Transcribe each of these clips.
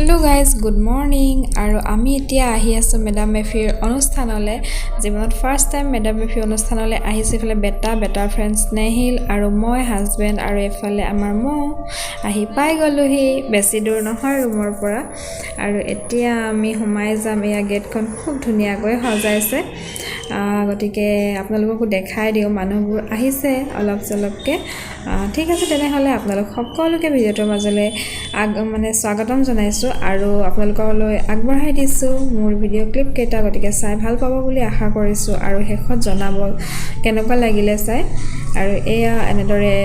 Hello' guys, good morning. আৰু আমি এতিয়া আহি আছোঁ মেডাম মেফিৰ অনুষ্ঠানলৈ। জীৱনত ফাৰ্ষ্ট টাইম মেডাম মেফি অনুষ্ঠানলৈ আহিছোঁ। এইফালে বেটা, বেটাৰ ফ্ৰেণ্ড স্নেহিল আৰু মই, হাজবেণ্ড আৰু এইফালে আমাৰ মৌ আহি পাই গ'লোহি। বেছি দূৰ নহয় ৰুমৰ পৰা। আৰু এতিয়া আমি সোমাই যাম। এয়া গেটখন খুব ধুনীয়াকৈ সজাইছে। গতিকে আপোনালোককো দেখাই দিওঁ। মানুহবোৰ আহিছে অলপ চলপকৈ। ঠিক আছে, তেনেহ'লে আপোনালোক সকলোকে ভিডিঅ'টোৰ মাজলৈ মানে স্বাগতম জনাইছোঁ আৰু আপোনালোকলৈ আগবঢ়াই দিছোঁ মোৰ ভিডিঅ' ক্লিপকেইটা। গতিকে চাই ভাল পাব বুলি আশা কৰিছোঁ আৰু শেষত জনাব কেনেকুৱা লাগিলে চাই। আৰু এয়া এনেদৰে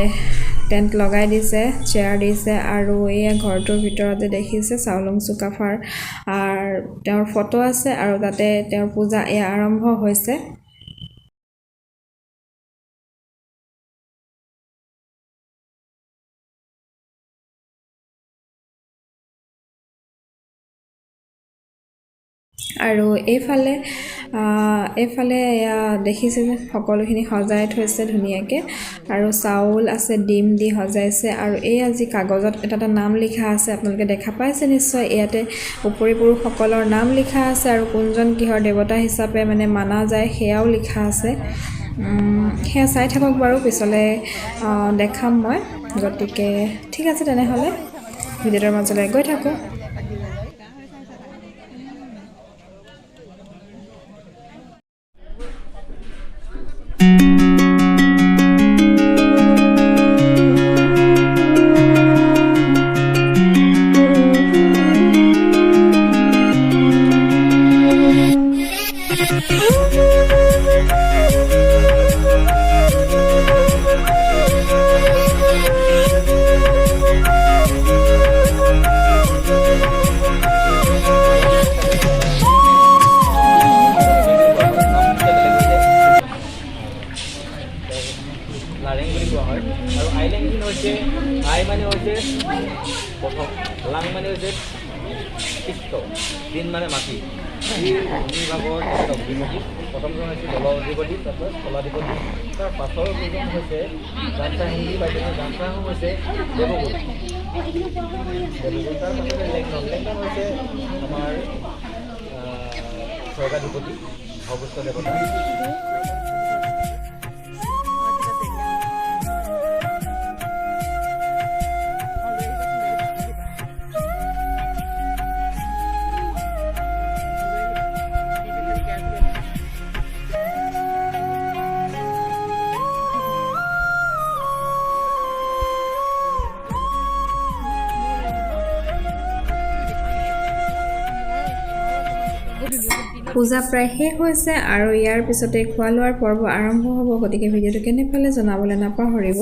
টেণ্ট লগাই দিছে, চেয়াৰ দিছে আৰু এয়া ঘৰটোৰ ভিতৰতে দেখিছে চাওলুং চুকাফাৰ তেওঁৰ ফটো আছে আৰু তাতে তেওঁৰ পূজা এয়া আৰম্ভ হৈছে। আৰু এইফালে এয়া দেখিছে যে সকলোখিনি সজাই থৈছে ধুনীয়াকৈ আৰু চাউল আছে, ডিম দি সজাইছে। আৰু এইয়া যি কাগজত এটা এটা নাম লিখা আছে, আপোনালোকে দেখা পাইছে নিশ্চয়। ইয়াতে উপৰি পুৰুষসকলৰ নাম লিখা আছে আৰু কোনজন কিহৰ দেৱতা হিচাপে মানে মানা যায়, সেয়াও লিখা আছে। সেয়া চাই থাকক বাৰু, পিছলৈ দেখাম মই। গতিকে ঠিক আছে, তেনেহ'লে ভিডিঅ'টোৰ মাজলৈ গৈ থাকোঁ। লাৰেং বুলি কোৱা হয়। আৰু আইলেংদিন হৈছে, আই মানে হৈছে প্ৰথম, লাং মানে হৈছে পৃষ্ঠ, দিন মানে মাটি। এই ভূমিভাগৰ তেখেত অধিপতি। প্ৰথমজন হৈছে জল অধিপতি, তাৰপিছত স্থলাধিপতি, তাৰ পাছৰ কেইজন হৈছে গামচা হিন্দী বাইদেউ। গামচা হৈছে দেৱগুৰু, দেৱগুৰু। তাৰ পাছতে লেংডন। লেংডন হৈছে আমাৰ স্বৰ্গাধিপতি, সৰ্বোচ্চ দেৱতা। পূজা প্ৰায় শেষ হৈছে আৰু ইয়াৰ পিছতে খোৱা লোৱাৰ পৰ্ব আৰম্ভ হ'ব। গতিকে ভিডিঅ'টো কেনে পালে জনাবলৈ নাপাহৰিব।